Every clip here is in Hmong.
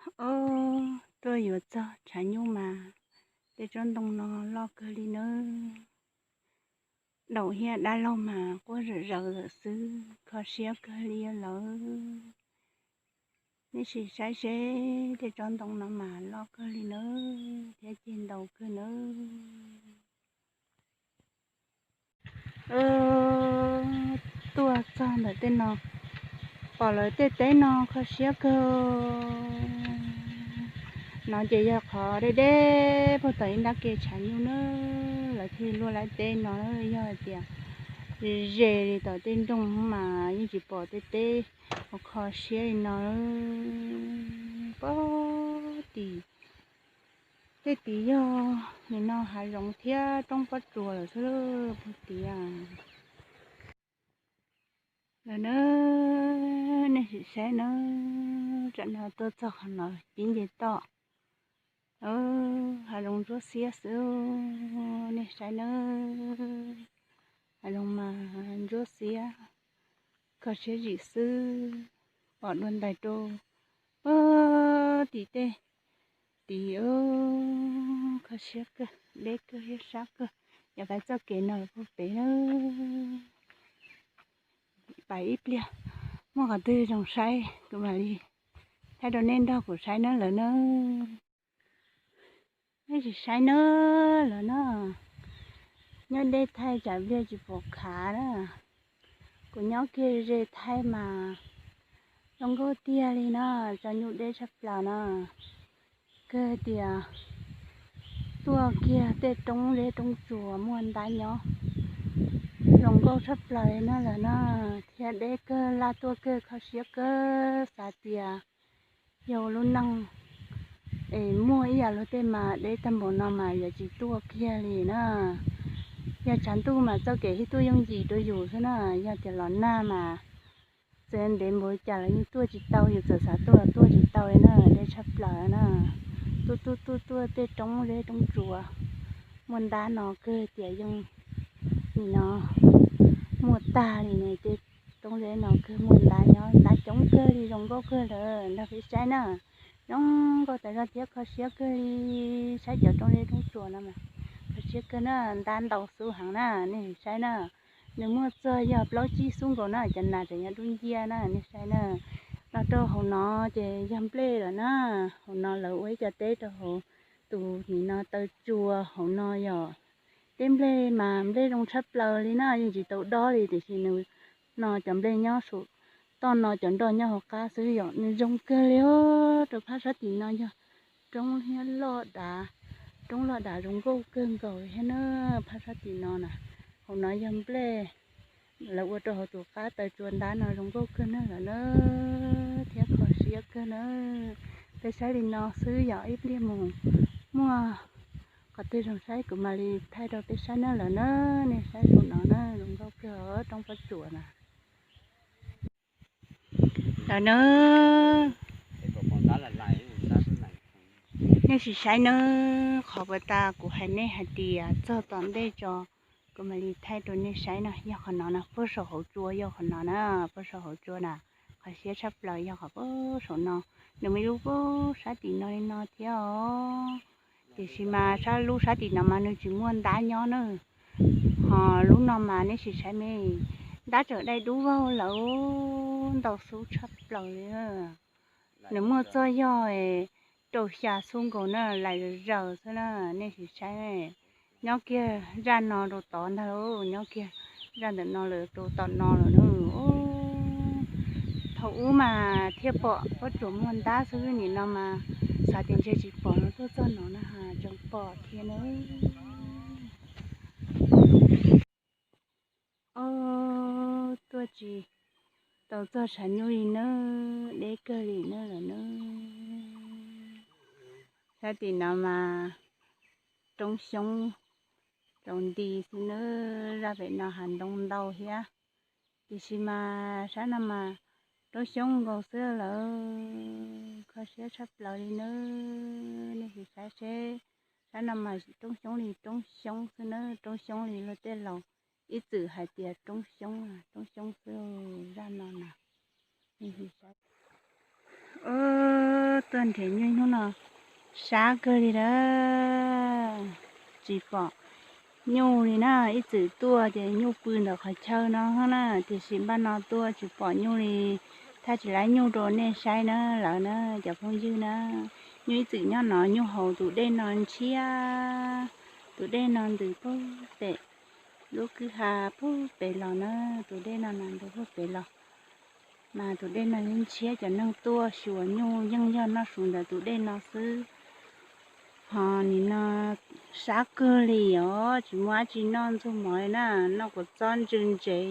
Ob, tuaj yuav txog tshav nyuj mas tej tsob ntoo no loj kawg li nawb. Daum thiab dab laug mas quaj zawm zaws lawm xwb, kho siab kawg li lawm. Nej sim saib seb tej tsob ntoo no mas loj kawg li nawb thiab ceg ntau kawg nawb. Tuaj txog ntawm tej no, pom lawv tej teb no kho siab kawg. No ces yog qhov deb deb puag tom ib nrab ke tshav nyuj na, lawv thiaj luaj lawv teb no. Yog hais tias ze li tom tej nroog mas yeej tsis pom tej teb uas kho siab li no. Puag tim, tej tim yog nim no hav zoov thiab roob pob tsuas lawm xwb puag tim lawm na. Nej sim saib na, tam no tuaj txog qhov no cib nce toj, hav zoov ntsuab xiab xwb. Nej saib na, hav zoov mas ntsuab xiab, kho siab zim xwb. Pom dua ntais rau puag tim tej tid, kho siab kawg, deb kawg thiab sab kawg. Yog pais txoj kev no puag pem na, pais ib pliag muaj qhov twg zoo saib kuv mam li thaij rau nej nrog kuv saib na lawm na. Nej sim saib na lawm na, nyob deb thaij tsam pliag tsis pom khav na. Kuv nyob kiag ze thaij mas zoo nkauj tiag li na, tsob nyuj deb tshaj plaws na. Kawg tias tuaj kiag tej roob zeb roob tsuas muaj ntab nyob, zoo nkauj tshaj plaws li na lawm na, thiab deb kawg laj tuaj kawg kho siab kawg. Xav tias yog lub neej es muaj ib yam luag tej mas deb tag npaum no mas yuav tsis tuaj kiag li na. Yog tshav ntuj mas txoj kev ib tuaj yooj yim rau yus xwb na, yog tias los nag mas txawm ntev npaum li cas los yeej tuaj tsis tau, yus txawm xav tuaj los tuaj tsis tau li na, deb tshaj plaws na. Tuaj tuaj tuaj tuaj tej roob zeb roob tsuas muaj ntab no kawg tias yeej nim no muaj tag li ne, tej roob zeb no kawg muaj ntab nyob, ntab coob kawg li, zoo nkauj kawg lawm nrog peb saib na. Zoo nkauj tas zog thiab kho siab kawg li, saib cov roob zeb roob tsuas no mas kho siab kawg na, ntab ntau xub heev na, nej saib na. Nws muaj txog yog plaub tsib xub nkaus na, cov nas tseem nyob dub nciab na, nej saib na. Los rau hauv no ces yog nplej lawm na, hauv no lawv ua ib co teb rau hauv tus nim no taw tsua hauv no yom. Teb nplej mas nplej zoo tshaj plaws li na, yeej tsis tau dob li tiam sis nws no cov nplej nyob saum toj no, cov nroj nyob hauv qab xwb yom, nws zoo kawg li os. Rau phab sab tim no yog roob thiab loj dav, roob loj dav zoo nkauj kawg nkaus li thiab na. Phab sab tim no na, hauv no yog nplej lawv ua rau hauv tus qab taw tsua ntab no zoo nkauj kawg na lawm na, thiab kho siab kawg na. Peb saib li no xwb yom, ib pliag mus muaj qhov twg zoo saib kuv mam li thaij rau peb saib na lawm na. Nej saib saum no na, zoo nkauj kawg os, roob pob tsuas na. Lawm na, nej sim saib nawb, qhov puag ta kuv hais nej hais tias txog tom ntej tso, kuv mam li thaij rau nej saib na, yog qhov no na, puag saum hauv tsua yog qhov no na, puag saum hauv tsua na, qhov siab tshaj plaws yog qhov puag saum no, nws muaj ib lub puag sab tim no li no thiab os. Tiam sis mas sab lub sab tim no mas nws tsis muaj ntab nyob na. Ho lub no mas nej sim saib me, ntab tseem dai dub vog lawm, ntau xub tshaj plaws li. Nws muaj txoj yog rau xya xub nkaus na, lais zaws xwb na, nej sim saib. Nyob kiag zaj no rau tod ntag lauj, nyob kiag zaj ntawm no lawm rau tom no lawm na. Thaum ub mas thiaj pom pob tsuas muaj ntab xwb, nim no mas xav tias ntshe tsis pom no, tuaj txog no na has tseem pom thiab na. Ob, tuaj tsis tau txog tshav nyuj li nawb, deb kawg li nawb lawm nawb. Sab tim no mas roob xyoob rau nti xwb nawb, zaj pem no hav ntoo ntau thiab. Tiam sis mas sab no mas roob xyoob nkaus xwb lawm, kho siab tshaj plaws li nawb. Nej sim saib seb, sab no mas roob xyoob li roob xyoob xwb nawb, roob xyoob li luag tej laus ib txwm hais tias roob xyoob, roob xyoob xwb zaj no na. Nej sim saib. Nrhiav nyuj hnub no sab kawg li lawm, tsis pom nyuj li na. Ib txwm tuaj ces nyuj pw ntawm qhov chaw no na, tiam sis npaj no tuaj tsis pom nyuj li. Thaj tsis laib nyuj rau nej saib na lawm na cov phooj ywg na. Nyuj ib txwm nyob no, nyuj hauv tus dej no ntshiab, tus dej no ntws puag pem lub kwj ha puag pem los na, tus dej no na ntws puag pem los. Mas tus dej no ntshiab, cov neeg tuaj xyuas nyuj yeej yog noj su ntawm tus dej no xwb. Ho nim no sab kawg li os, tsis muaj dab tsi noj ntxuag mov li na, noj kua txob ntsw ntsev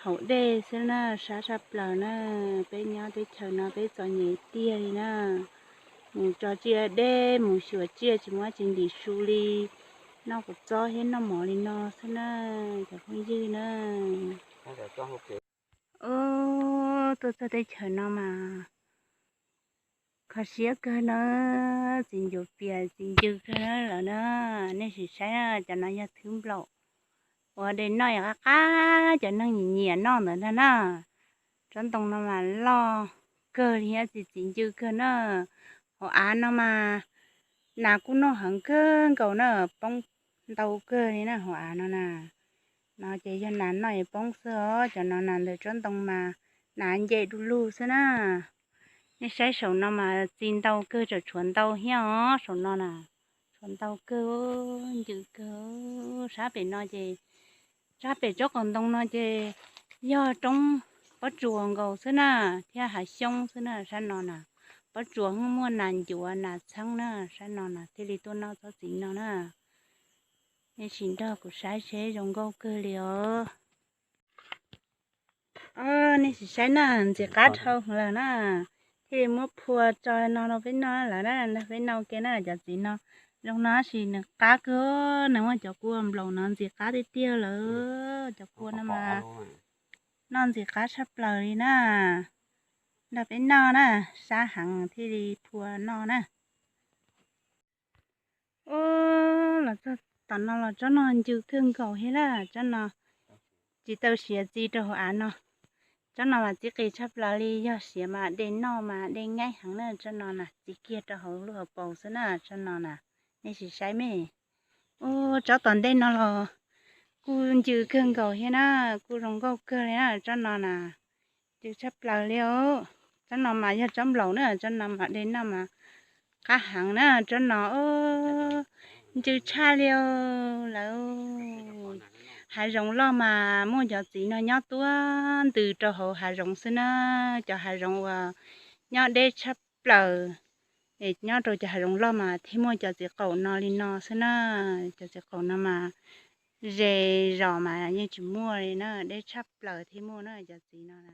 hauv dej xwb na, sab tshaj plaws na. Peb nyob teb chaws no peb txom nyem tiag li na. Mus tso tsiaj deb, mus xyuas tsiaj tsis muaj dab tsi ntim su li, noj kua txob thiab noj mov li no xwb na cov phooj ywg na. Ub, tuaj txog teb chaws no mas kho siab kawg na, txiv ncuav pias txiv ncw kawg lawm na. Nej sim saib na, cov no yog thwb nplaum uas de noj qab qab, cov neeg nyiam nyiam noj ntawd ntag na. Tsob ntoo no mas loj kawg li thiab txiv txiv ncw kawg na. Hauv av no mas nas kuj noj heev kawg nkaus na, poob ntau kawg li na hauv av no na. No ces yog nas noj es poob xwb os, cov no nas ntawm tsob ntoo mas nas nce du lug xwb na. Nej saib saum no mas txiv ntau kawg, tseem tshuav ntau thiab os saum no na. Tshuav ntau kawg, ncw kawg. Sab pem no ces, sab pem tsob qaum ntoo no ces yog roob pob tsuas nkaus xwb na, thiab hav xyoob xwb na sab no na. Pob tsuas yeej muaj nas ncuav nas txheeb na sab no na, thiaj li tuaj noj tsob txiv no na. Nej sim nrog kuv saib seb zoo nkauj kawg li os. Nej sim saib na, ntxim qab dhau lawm na. Thiaj li muab phua tso no rau peb noj lawm na, nrog peb noj ua ke na cov txiv no. Zoo no tab sis nws qab kawg, nws muaj cov kua nplaum no ntxim qab tiag tiag lawm. Cov kua no mas noj ntxim qab tshaj plaws li na. Nrog peb noj na, sab heev thiaj li phua noj na. Ub, los txog tom no los tsob no ncw kawg nkaus thiab na, tsob no tsis tau siav txi rau hauv av no. Tsob no mas txi qis tshaj plaws li, yog siav mas de noj mas de nqaij heev na, tsob no na txi kiag rau hauv lub hauv paus xwb na, tsob no na, nej sim saib me. Ub, tsob tom ntej no los kuj ncw kawg nkaus thiab na, kuj zoo nkauj kawg li na, tsob no na, ncw tshaj plaws li os. Tsob no mas yog tsob nplaum na, tsob no mas de noj mas qab heev na, tsob no ncw tshaj li os lawm. Hav zoov loj mas muaj cov txiv no nyob tuaj ntws rau hauv hav zoov xwb na, cov hav zoov uas nyob deb tshaj plaws. Es nyob rau cov hav zoov loj mas thiaj muaj cov txiv qaum no li no xwb na, cov txiv qaum no mas ze zos mas yeej tsis muaj li na, deb tshaj plaws thiaj muaj na cov txiv no na.